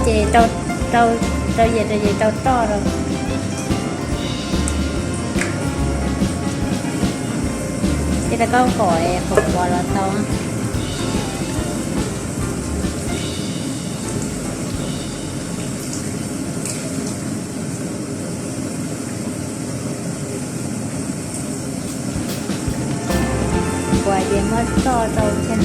Ces rau, rau, rau yias rau ces rau roj rau. Ces rau kaub kom qhuav qhuav los tau. Qhuav ces muab roj rau thiab.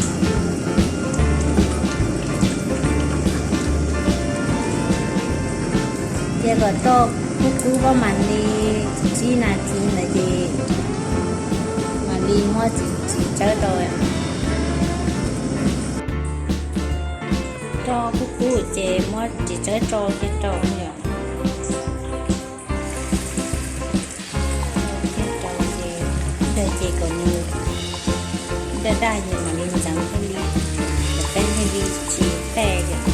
Cia kom roj kub kub pab mam li tsib nas this ntawd ces mam li muab txiv tsawb rau. Roj kub kub ces muab txiv tsawb rau thiab rau yom. Thiab rau ces, ib daim ces kom nws daj daj ces mam li ntxeev thiaj li, kom peb thiaj li tsis qej yom.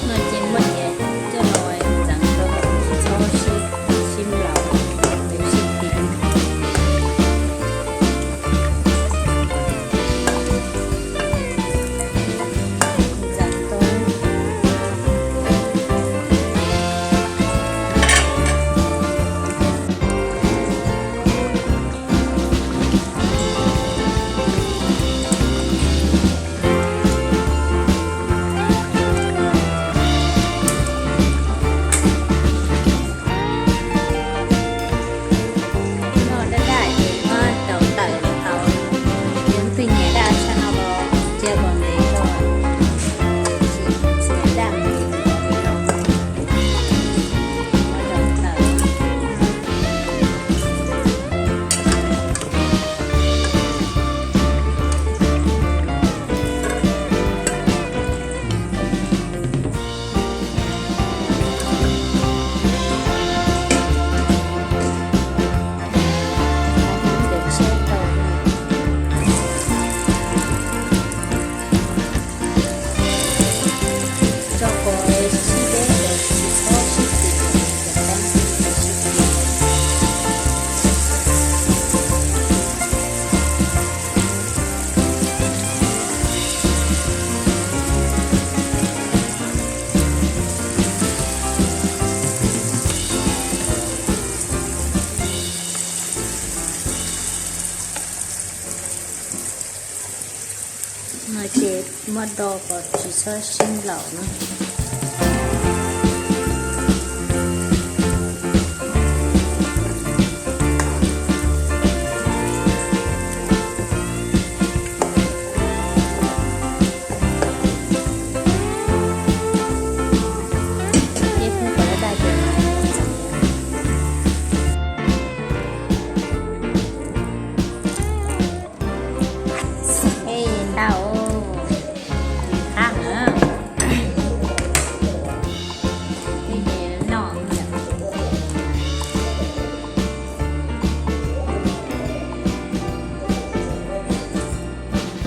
No ces muab coj los ntxeev rau kom tsis txhob sib nplaum, sib ti. Ntxeev rau. Noj daj daj ces muab rau tawm los tau. Yog leej twg nyiam daj tshaj no los cia kom ntev tso, tsis nyiam daj ntev li no. Muab rau tawm. Tso kom sib deb, tsis txhob sib ti, sib ti. No ces muab do kom tsis txhob sib nplaum na.